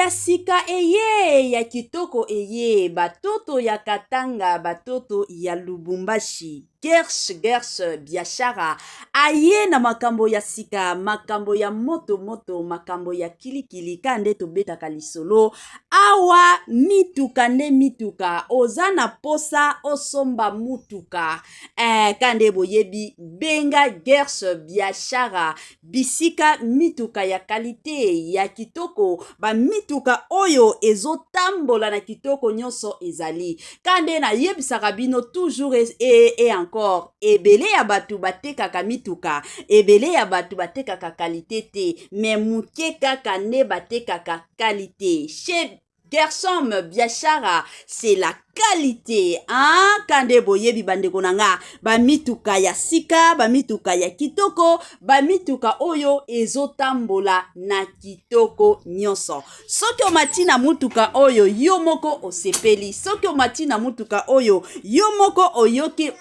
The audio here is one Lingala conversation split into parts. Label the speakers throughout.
Speaker 1: Ya sika eye ya kitoko eye batoto ya Katanga batoto ya Lubumbashi Gersh Gersh biashara aye na makambo ya sika makambo ya moto moto makambo ya kilikili ka nde tobetaka lisolo awa mituka nde mituka oza na posa osomba mutuka eh, ka nde boyebi benga Gersh biashara bisika mituka ya kalite ya kitoko bamituka oyo ezotambola na kitoko nyonso ezali ka nde nayebisaka bino toujours et, et, et encore ebele ya bato batekaka mituka ebele ya bato batekaka kalite te me moke kaka nde batekaka kalite chez Gersom Biashara c'est la qualité hein? Kande boyebi bandeko na nga bamituka ya sika bamituka ya kitoko bamituka oyo ezotambola na kitoko nyonso soki omati na mutuka oyo yo moko osepeli soki omati na mutuka oyo yo moko oyoki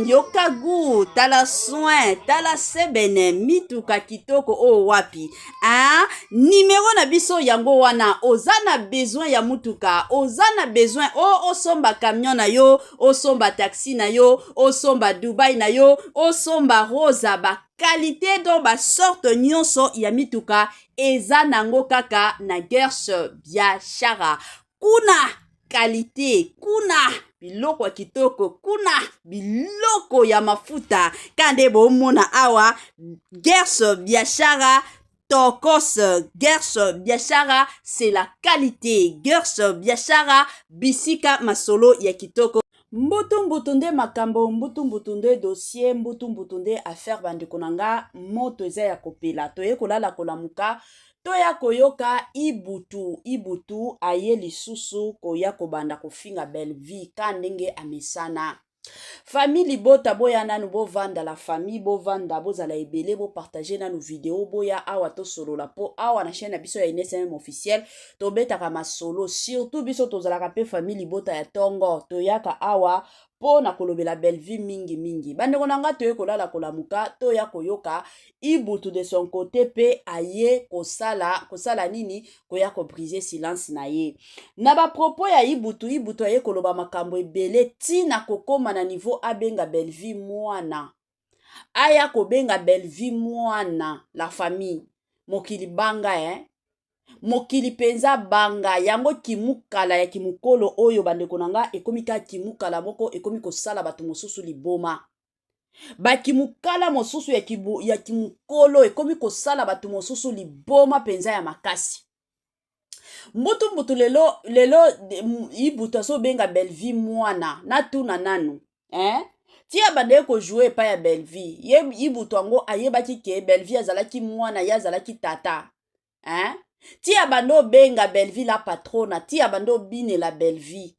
Speaker 1: yoka gu tala soin tala sebene mituka kitoko oyo wapi ah, nimero na biso yango wana oza na besoin ya mutuka oza na besoin o osomba camion na yo osomba taxi na yo osomba dubai na yo osomba rosa ba qualité donc basorte nyonso ya mituka eza nango kaka na Gersh Biashara kuna kalite kuna biloko ya kitoko kuna biloko ya mafuta ka nde bomona awa Gersh Biashara tokos. Gersh Biashara c'est la qualité. Gersh Biashara bisika masolo ya kitoko. Mbutu mbutu nde makambo, mbutu mbutu nde dossier, mbutu mbutu nde affaire bandeko na nga, moto eza ya kopela. Toye kolala kolamuka, toya koyoka Ibutu. Ibutu aye lisusu koya kobanda kofinga Bellevue ka ndenge amesana. Famille libota boya nanu bovanda la famille bovanda bozala ebele bopartage nanu video boya awa tosolola po awa na chaîne na biso ya Ines MM officiel tobetaka masolo surtout biso tozalaka pe famille libota ya tongo toyaka awa po na kolobela Bellevue mingi mingi bandeko na nga toye kolala kolamuka toya koyoka Ibutu de son côté pe aye kosala kosala nini koya ko briser silence na ye na ba propos ya Ibutu. Ibutu aye koloba makambo ebele ti na kokoma na niveau abenga Bellevue mwana, aya kobenga Bellevue mwana la famille mokili banga eh? Mokili mpenza banga yango kimukala ya kimukolo oyo bandeko na nga ekomi kaka kimukala moko ekomi kosala bato mosusu liboma bakimukala mosusu ya, kibu, ya kimukolo ekomi kosala bato mosusu liboma mpenza ya makasi mbutu mbutu lelo lelo Ibutu azobenga Bellevue mwana natuna nanu eh? Ti abandaki kojoue epai ya Bellevue ye Ibutu yango ayebaki ke Bellevue azalaki mwana ye azalaki tata eh? Ti abanda obenga Bellevue la patrona ti abanda obinela Bellevue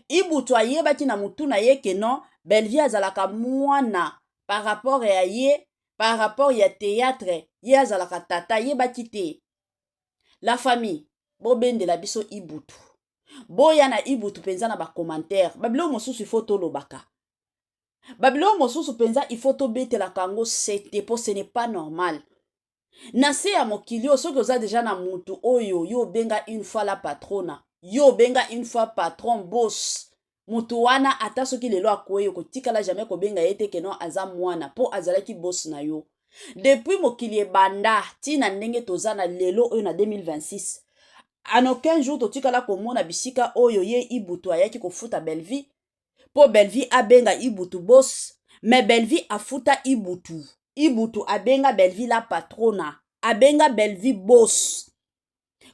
Speaker 1: Ibutu ayebaki na mutu na ye ke non Bellevue azalaka mwana par rapport ya ye par rapport ya théâtre ye azalaka tata ayebaki te. La famille bobendela biso Ibutu boya na Ibutu mpenza na bacommentaire babiloko mosusu ifo tolobaka babiloko mosusu mpenza ifo tobetelaka yango sete mpo ce n'est pas normal na se ya mokili oyo soki oza deja na mutu oyo yo obenga une fois la patrona yo obenga une fois patron boss mutu wana ata soki lelo akwei okotikala jamais kobenga ye te keno aza mwana mpo azalaki boss na yo depuis mokili ebanda ntina ndenge toza na lelo oyo na 2026 en aucun jour totikala komona bisika oyo ye Ibutu ayaki kofuta Bellevue mpo Bellevue abenga Ibutu boss mais Bellevue afuta Ibutu. Ibutu abenga Bellevue la patrona abenga Bellevue boss.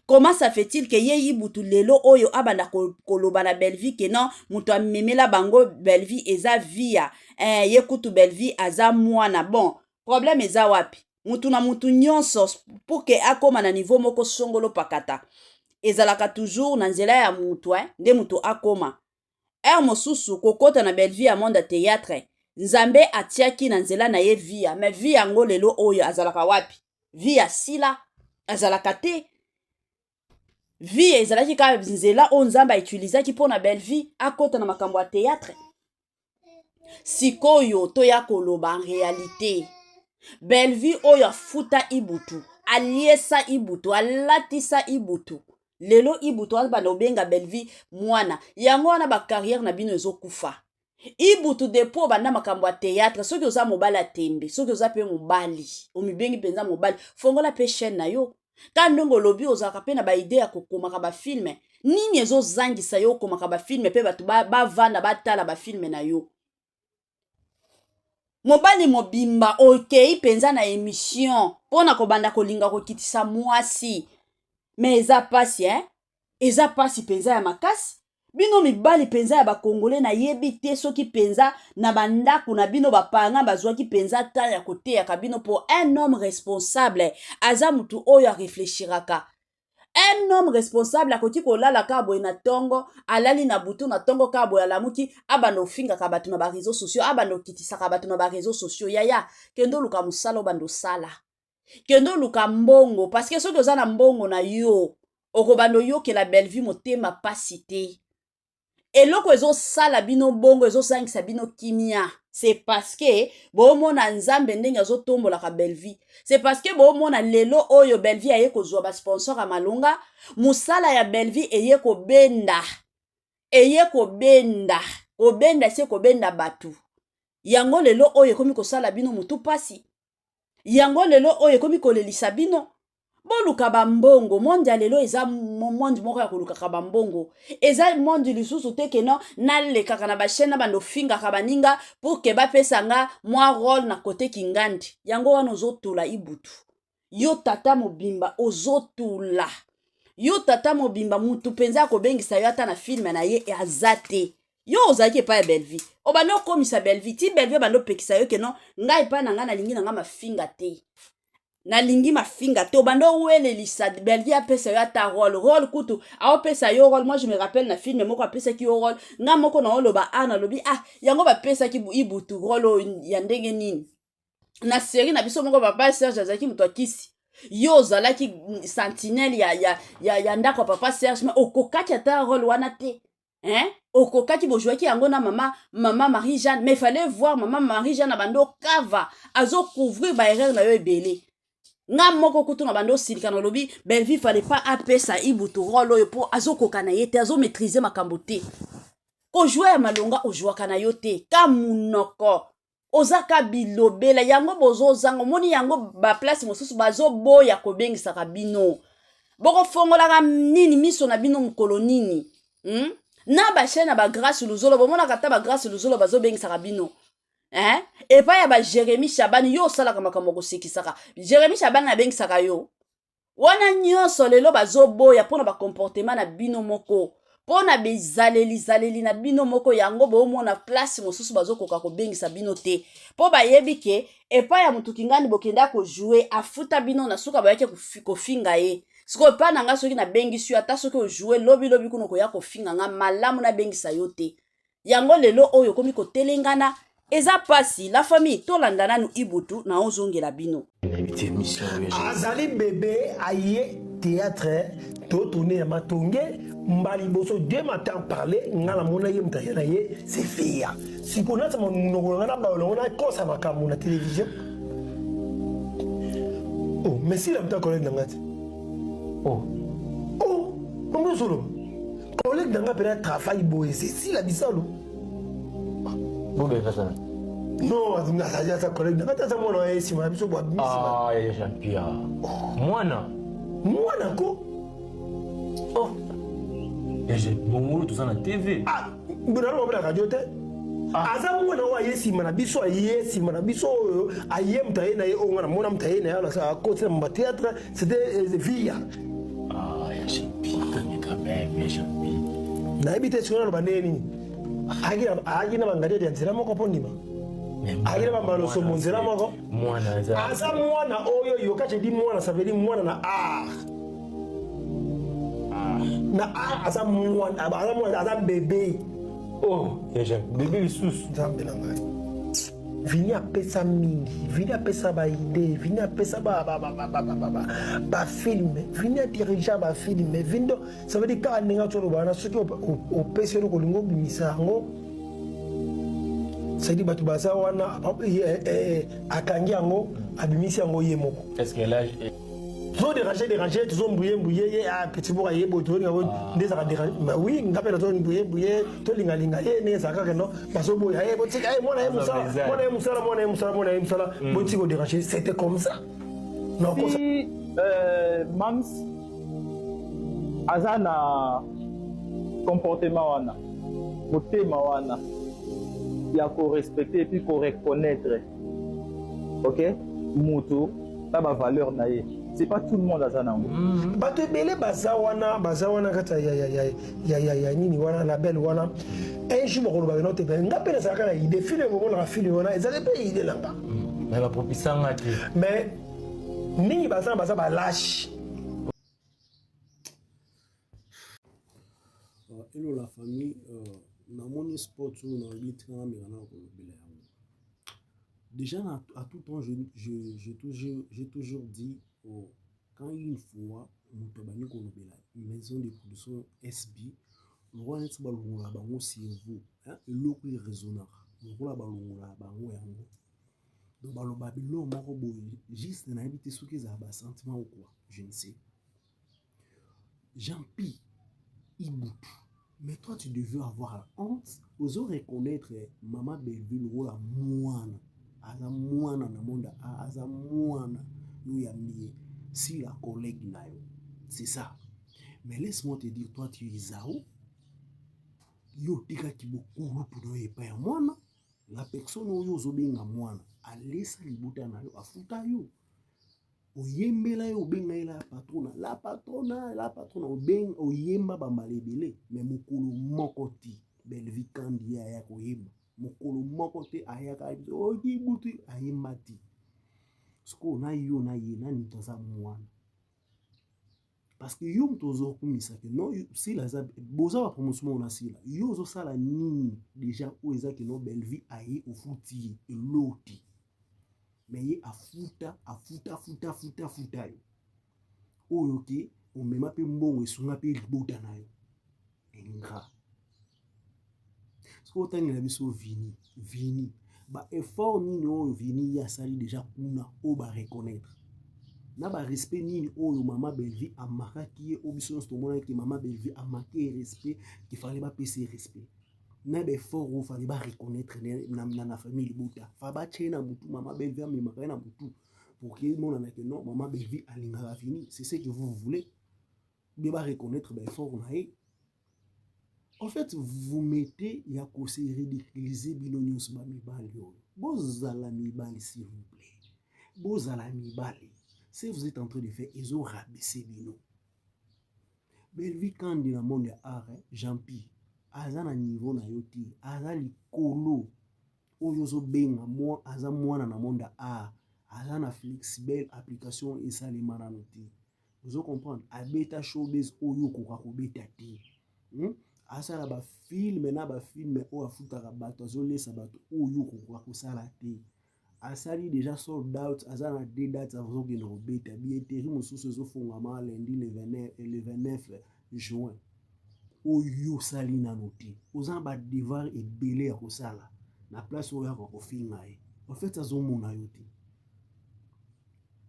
Speaker 1: Comment ça fait-il que ye Ibutu lelo oyo abanda koloba na Bellevue ke non moto amemela bango Bellevue eza via eh, ye kutu Bellevue aza mwana bon problème eza wapi mutu na mutu nyonso pour que akoma na niveau moko songolo pakata ezalaka toujours na nzela ya mutu eh, nde mutu akoma heure mosusu kokota na Bellevue ya monde ya théâtre Nzambe atiaki na nzela na ye via mais via yango lelo oyo azalaka wapi via sila azalaka te vie ezalaki kaka nzela oyo Nzambe autilisaki mpo na Bellevue akota na makambo ya théâtre sikoyo toya koloba en réalité Bellevue oyo afuta Ibutu aliesa Ibutu alatisa Ibutu. Lelo Ibutu abanda obenga Bellevue mwana. Yango wana ba carrière na bino ezokufa. Ibutu depuis obanda makambo ya théâtre, soki oza mobali ya tembe, soki oza pe mobali, omibengi mpenza mobali, fongola pe chaîne na yo. Ka ndongo olobi ozalaka pe na ba idée ya kokomaka ba film, nini ezozangisa yo okomaka ba film pe bato bavanda ba batala ba film na yo? Mobali mobimba okei mpenza na emission mpo na kobanda kolinga kokitisa mwasi, me eza pasi eh? Eza pasi mpenza ya makasi. Bino mibali mpenza ya bakongole, nayebi te soki mpenza na bandako na bino baparent bazwaki mpenza temps ya koteyaka bino, mpo un homme responsable aza motu oyo areflechiraka. Un homme responsable akoki kolala kaka boye na tongo, alali na butu na tongo kaka boye alamuki, abanda ofingaka bato na ba réseaux sociaux, abanda okitisaka bato na ba réseaux sociaux. Yaya, kende oluka mosala, obanda osala, kende oluka mbongo, parce que soki oza na mbongo na yo, okobanda oyokela Bellevue motema pasi te. Eloko ezosala bino bongo, ezosangisa bino kimia, c'est parce que bomona Nzambe ndenge azotombolaka Bellevue. C'est parce que bomona lelo oyo Bellevue aye kozwa ba sponsor ya malonga, mosala ya Bellevue eye kobenda, eye kobenda, kobenda se kobenda bato. Yango lelo oyo ekomi kosala bino motu pasi. Yango lelo oyo ekomi kolelisa bino. Boluka bambongo. Monde ya lelo eza monde moko ya kolukaka bambongo. Eza monde lisusu te ke non, nalekaka na bachaîne na bando ofingaka baninga pour ke bapesa nga mwa rôle na kote kingandi. Yango wana ozotula Ibutu. Yo tata mobimba ozotula. Yo tata mobimba mutu mpenza akobengisa yo ata na film na ye aza te. Yo ozalaki epai ya Bellevue, obanda okomisa Bellevue ti Bellevue obanda opekisa yo ke non, ngai epai na ngai nalingi na ngai mafinga te, nalingi mafinga te. Obanda owelelisa Bellevue apesa yo ata rôle, rôle kutu aopesa yo rôle. Moi je me rappelle na film moko apesaki yo rôle, ngai moko na oloba a nalobi ah, yango bapesaki Ibutu rôle oyo ya ndenge nini? Na série na biso moko papa Serge azalaki moto akisi, yo ozalaki sentinelle ya ndako ya papa Serge, mais okokaki ata rôle wana te. Hein? Okokaki, bozwaki yango na mama Marie Jeanne, mais il fallait voir mama Marie Jeanne abandi okava, azocouvrir ba erreur na yo ebele. Nga moko kutu na bando osilika, na lobi Bellevue fallait pas apesa Ibutu rôle oyo po azokoka na ye te, azomaîtriser makambo te. Kojouer ya malonga ojouaka na yo te, ka munoko oza ka bilobela. Yango bozozanga, omoni yango baplace mosusu bazoboya kobengisaka bino. Bokofongolaka nini miso na bino mokolo nini? Na bachaîne ya bagrâce Luzolo, bomonaka ata bagrâce Luzolo bazobengisaka bino, eh? Epai ya baJérémi Shabani, yo osalaka makambo kosekisaka Jérémi Shabani abengisaka yo wana nyonso. Lelo bazoboya mpona bacomportement na bino moko, mpona bizaleli-zaleli na bino moko. Yango boomona place mosusu bazokoka kobengisa bino te, mpo bayebi ke epai ya motu kingani bokenda kojouer, afuta bino, na suka bayaki kofinga ye. Sikoyo epai na ngai, soki nabengisi yo, ata soki ojouer lobilobi kuna, okoya kofinga nga. Malamu nabengisa yo te. Yango lelo oyo okomi kotelengana, eza pasi. La famille, tolanda nanu Ibutu na ozongela bino.
Speaker 2: Azali bebe, aye théâtre, totourne ya matonge mbala liboso. Dieu m'entend parler, nga namona ye, moto aye na ye, c'est fia. Sikoyo nasama monoko na nga na balongo nakosa makambo na télévision. Oh, mais si la moto collègue na nga te.
Speaker 3: Oh.
Speaker 2: Oh, bongo ozoloba collègue na nga mpena travail boye, sesila bisalo.
Speaker 3: Bobeka sana.
Speaker 2: Non, azali, aza collègue na nga te, aza mwana wa ye nsima na biso bo abimisi.
Speaker 3: Ah, ya Jean Pierre. Mwana.
Speaker 2: Mwana ko.
Speaker 3: Oh. Ya Jean, bongolo toza na TV.
Speaker 2: Ah, naloba mpe na radio te. Aza mwana oyo aye nsima na biso, aye nsima na biso oyo aye, moto aye na ye oyo nga namona, moto aye na ye akoti na bathéâtre, c'était via.
Speaker 3: Ah, ya Jean Pierre, mais quand même, ya Jean Pierre.
Speaker 2: Nayebi te sikoyo naloba ndenge nini. Ayaki na bangadiadi ya nzela moko mpo ndima, ayaki na bambalosombo nzela moko.
Speaker 3: Mwana aza.
Speaker 2: Aza mwana oyo yoka, je dis mwana, ça veut dire mwana na art, na art. Aza mwana, aza mwana, aza bébé.
Speaker 3: Oh, ya Jean, bébé lisusu.
Speaker 2: Nzambe na ngai, Vini apesa mingi, Vini apesa baidée, Vini apesa bafilm, Vini adirigea bafilm, Vini. Donc ça veut dire kaka ndenge ati oloba wana, soki opesi eloko olingi obimisa yango, c'est-à-dire bato baza wana, akangi yango, abimisi yango ye moko.
Speaker 3: Est-ce que l'âge est
Speaker 2: Tozo déranger déranger, tozo mbouye mbouye ye ah petit boka ye boye tozolinga boye ah. nde ezalaka déranger. Bah oui, nga mpe nazo mbouye mbouye tolinga linga ye ndenge ezalaka kaka non bazoboya ye botika ye mwana ye mosala mwana ye mosala mwana ye mosala mwana ye mosala hmm. botika kodéranger c'était comme ça.
Speaker 4: Non, si euh, Mams aza na comportement wana motema wana ya korespecte epuis koreconnaitre ok mutu na ba valeur na ye c'est pas tout le monde aza nango
Speaker 2: mm. bato ebele baza wana baza wana kati ya, ya, ya, ya, ya, ya nini wana label wana un jour bakoloba bino te nga mpe nazalaka na idée filme bomonaka filme wana ezali mpe idée na nga
Speaker 3: mm. mais bapropisanga te
Speaker 2: mais mingi baza baza balache
Speaker 5: Euh, hello la famille, euh, namoni sport oyo nalobi tika nameka na kolobela yango déjà na, à tout temps je, je, je toujours, j'ai toujours dit oh, quand une fois moto abandi kolobela maison de production SB lokola neti balongola bango cerveau eloko eraisonnaka lokola balongola bango yango donc baloba biloko moko boye juste nayebi te soki ezala basentiment ou quoi je ne sais Jean-Pi Ibutu mais toi tu devais avoir la honte ozo reconnaître mama Bellevue lokola mwana aza mwana na monde a aza mwana yo yambi ye si la collègue na yo c'est ça mais laisse-moi te dire toi tu es Zao yo otikaki bokulutu na yo epai ya mwana la personne oyo ozobenga mwana alesa libota na yo afuta yo oyembela ye obenga ye la patrona la patrona la patrona obenga oyemba bambala ebele me mokolo moko te belvi kandi ye aya koyemba mokolo moko te ayaka okibutu ayemba te sikoyo na yo na ye nani moto aza mwana parce que yo moto ozokumisa ke non sila aza boza ba promotion moko na sila yo ozosala nini deja oyo eza ke non bellevue aye ofuti ye eloo te mais ye afuta afuta afuta afuta afuta yo oyo ke omema mpe mbongo esunga mpe libota na yo ingrat soki otangela biso vini vini ba effort nini oyo vini ye asali deja kuna oyo ba reconnaître na ba respect nini oyo mama Bellevue amakaki ye oyo biso nyonso tomonaki ke mama Bellevue amake ye respect ke fallait bapesa ye respect na ba effort oyo fallait ba reconnaître na, na, na famille libota fa batye ye na mutu mama Bellevue amemaka ye na mutu pour ke emonana ke non mama Bellevue alingaka vini c'est ce que vous voulez bien ba reconnaître ba effort na ye en fait vous mettez ya ko se ridiculiser bino nyonso ba mibali oyo bozala mibali s'il vous plaît bozala mibali ce vous êtes en train de faire ezo rabaisser bino Bellevue Kandi na monde ya art Jean-Pi aza na niveau na yo te aza likolo oyo ozobenga mwa aza mwana na monde ya art aza na flexibel application esalema nano te ozo comprendre abeta showbiz oyo okoka kobeta te hmm? asala bafilme na bafilme oyo afutaka bato azolesa bato oyo okoka kosala te asali deja sold out aza na deux dates azokende kobeta billetterie mosusu ezofungama lundi le 29, le 29 juin oyo osali nano te oza na badevoir ebele ya kosala na place oyo yaka kofinga ye en fait azomona yo te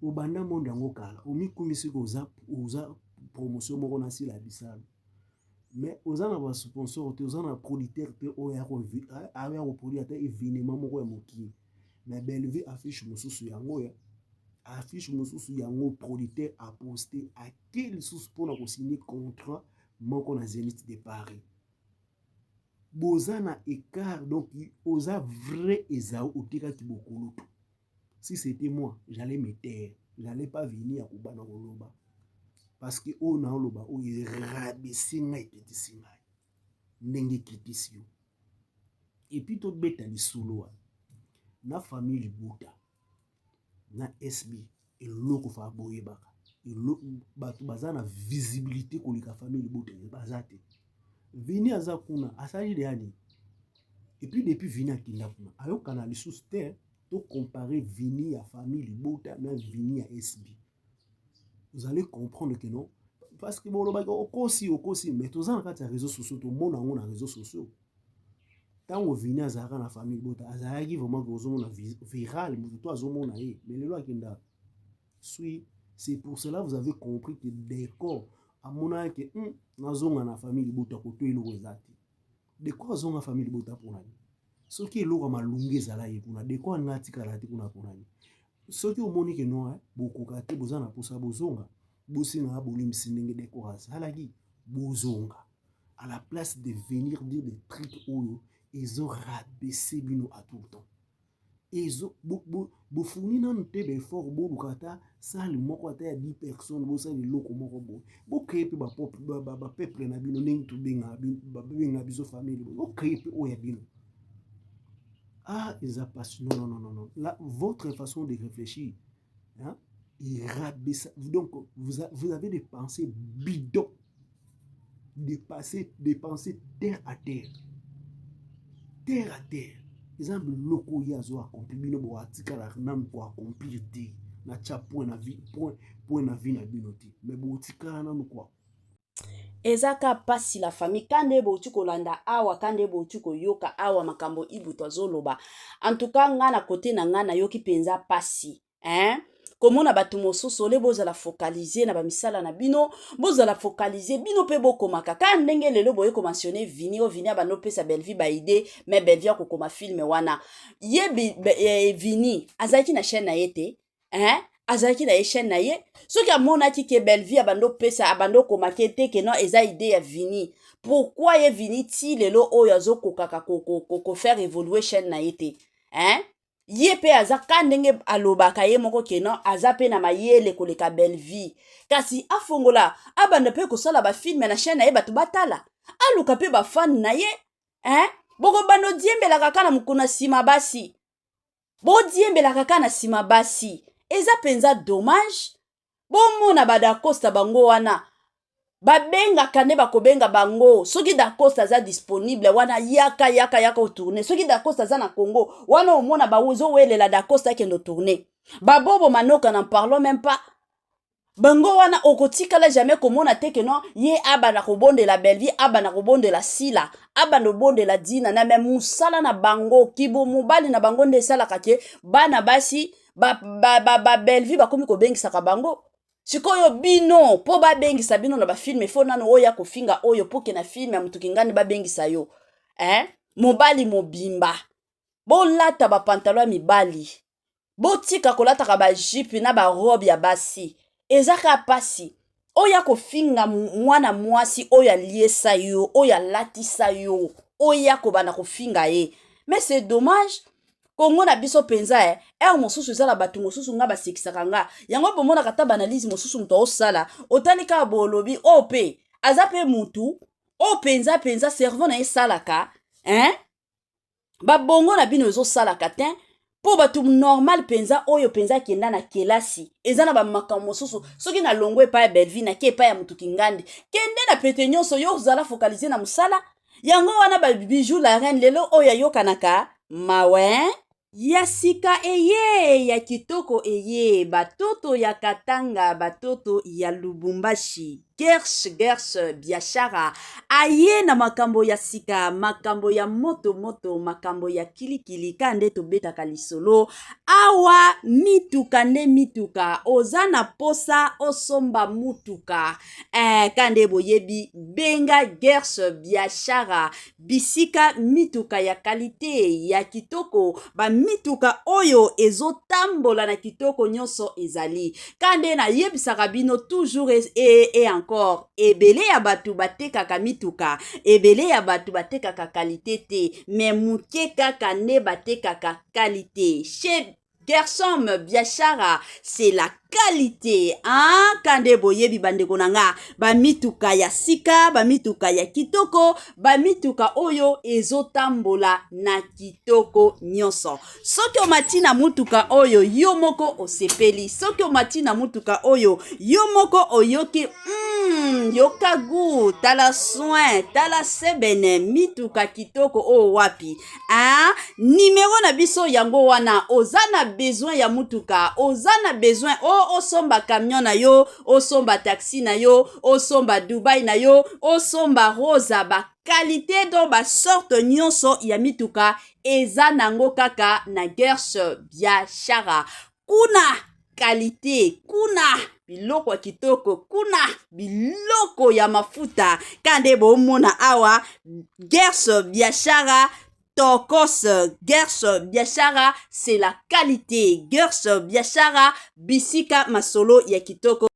Speaker 5: obanda monde yango kala omikumisi oza, oza promotion moko na sila bisalu mais oza na basponsor te oza na producteur te oyo aya koproduire ata evenement moko ya mokie mais bellevue affiche mosusu yango ya affiche mosusu yango producteur aposte ake lisusu mpona kosigne contrat moko na zenith de paris boza na écart donc oza vrai ezau otekaki bokulutu Si c'était moi, j'allais me taire. J'allais pas venir ya kobanda koloba. Parce que oyo naoloba oyo erabisi ngai ekitisi ngai. Ndenge ekitisi yo. Et puis tobeta lisolo wana. Na famille libota na SB eloko fa boyebaka. Bato baza na visibilité koleka famille libota baza te. Vini aza kuna asali deya nini? Et puis depuis Vini akenda kuna ayokana lisusu te. To comparer Vinny ya famille libota na Vinny ya SB. Vous allez comprendre que non parce que bolobaki okosi okosi mais toza na kati ya réseaux sociaux tomona yango na réseaux sociaux ntango Vinny azalaka na famille libota azalaki vraiment ozomona viral moto to azomona ye mais lelo akenda sui C'est pour cela vous avez compris que Decor amonaki ke nazonga na famille libota koto eloko eza te. Decor azonga famille libota mpona nini? Soki eloko ya malunga ezala ye kuna, Decor alinga atikala te kuna mpona nini? Soki omoni ke noa bokoka te, boza na mposa bozonga, bosengaka bolimbisi ndenge Decor azalaki, bozonga à la place de venir dire des trucs oyo ezo rabaisser bino à tout le temps. Ezo bofuni nanu te baeffort, boluka ata sale moko ata ya 10 personnes, bosala eloko moko boye, bocrée mpe bapeuple na bino ndenge tobengaka biso famille, bocrée mpe oyo ya bino. Ah, eza pasi. Non, non, non, non, non. La, votre façon de réfléchir, hein, il rabaisse. Donc vous avez des pensées bidons, des pensées terre à terre, terre à terre. Eza biloko oyo azo accomplir, bino boatikala nanu koaccomplir te. Natya point na vie, point, point na vie na bino te, mais botikala nanu ko
Speaker 1: Eza ka mpasi, la famille. Ka nde bouti kolanda awa, ka nde bouti koyoka awa makambo Ibutu azoloba. En tout cas, nga na kote na nga, nayoki mpenza mpasi, hein? Komona bato mosusu ole bozala focalisé na bamisala na bino, bozala focalisé bino mpe bokomaka kaka ndenge lelo boye komentionner Vini. Oyo Vini abanda opesa Bellevie baidées, mais Bellevie akokoma film wana ye Vini azalaki na chaîne na ye te, hein? Azalaki na ye chaîne na ye. Soki amonaki ke Bellevie abandi opesa, abandi okomaki te ke non, eza idée ya Vini, pourquoi ye Vini ti lelo oyo azokokaka kofaire évoluer chaîne na ye te, hein? Ye mpe aza ka ndenge alobaka ye moko ke non, aza mpe na mayele koleka Bellevie, kasi afongola, abanda mpe kosala bafilm na chaîne na ye, bato batala, aluka mpe bafans na ye, hein? Bokobanda odiembelaka kaka na mokolo na nsima basi, bodiembelaka kaka na nsima basi. Eza mpenza dommage. Bomona badacosta bango wana babengaka nde bakobenga bango. Soki Dacosta aza disponible wana, yaka, yaka, yaka otourner. Soki Dacosta aza na Congo wana, omona bazowelela Dacosta akende otourner. Babobo manoka, n'en parlons même pas. Bango wana okotikala jamais komona te ke non, ye abanda kobondela Bellevie, abanda kobondela Sila, abanda kobondela Dina na me mosala na bango. Kibo mobali na bango nde esalaka ke bana basi babellevie ba, ba, ba bakomi kobengisaka bango. Sikoyo bino, mpo babengisa bino na bafilm, efo nano oyo ya kofinga oyo mpo ke na film ya motuki ngani babengisa yo, eh? Mobali mobimba bolata bapantalon ya mibali, botika kolataka bajupe na barobe ya basi. Eza kaka mpasi oyo ya kofinga mwana mwasi oyo aliesa yo, oyo alatisa yo, oyo ya kobanda kofinga ye. Mais c'est dommage. Kongo na biso mpenza, heure mosusu eza na bato mosusu nga basekisaka nga. Yango bomonaka ata baanalyse mosusu moto aosala, otali kaka bolobi oyo mpe aza mpe mutu oyo mpenza mpenza cerveau na ye esalaka, hein? Babongo na bino ezosalaka te, mpo bato normal mpenza oyo mpenza akenda na kelasi, eza na bamakambo mosusu. Soki nalongwe epai ya Bellevie, nake epai ya motuki ngandi, kende na pete nyonso, yo ozala focalisé na mosala. Yango wana babijou la reine lelo oyo ayokanaka mawe. Ya sika eye, ya kitoko eye, batoto ya Katanga, batoto ya Lubumbashi, Gersh Gersh Biashara aye na makambo ya sika, makambo ya moto moto, makambo ya kilikili. Ka nde tobetaka lisolo awa, mituka nde mituka. Oza na posa osomba mutuka, ka nde boyebi, benga Gersh Biashara, bisika mituka ya qualité, ya kitoko, bamituka oyo ezotambola na kitoko nyonso ezali. Ka nde nayebisaka bino toujours et encore, ebele ya bato batekaka mituka, ebele ya bato batekaka qualité te, mais moke kaka nde batekaka qualité. Chez Gersom Biashara, c'est la qualité, hein? Kande boyebi, bandeko na nga, bamituka ya sika, bamituka ya kitoko, bamituka oyo ezotambola na kitoko nyonso. Soki omati na mutuka oyo, yo moko osepeli. Soki omati na mutuka oyo, yo moko oyoki yoka gu, tala soin, tala sebene, mituka kitoko oyo wapi, hein? Nimero na biso yango wana. Oza na besoin ya mutuka, oza na besoin o osomba camion na yo, osomba taxi na yo, osomba Dubai na yo, osomba Rosa, baqualité, donc basorte nyonso ya mituka eza nango kaka na Gersh Biashara. Kuna qualité, kuna. Biloko ya kitoko kuna, biloko ya mafuta ka nde bomona awa. Gers Biashara Tokos, Gers Biashara, c'est la qualité. Gers Biashara, bisika masolo ya kitoko.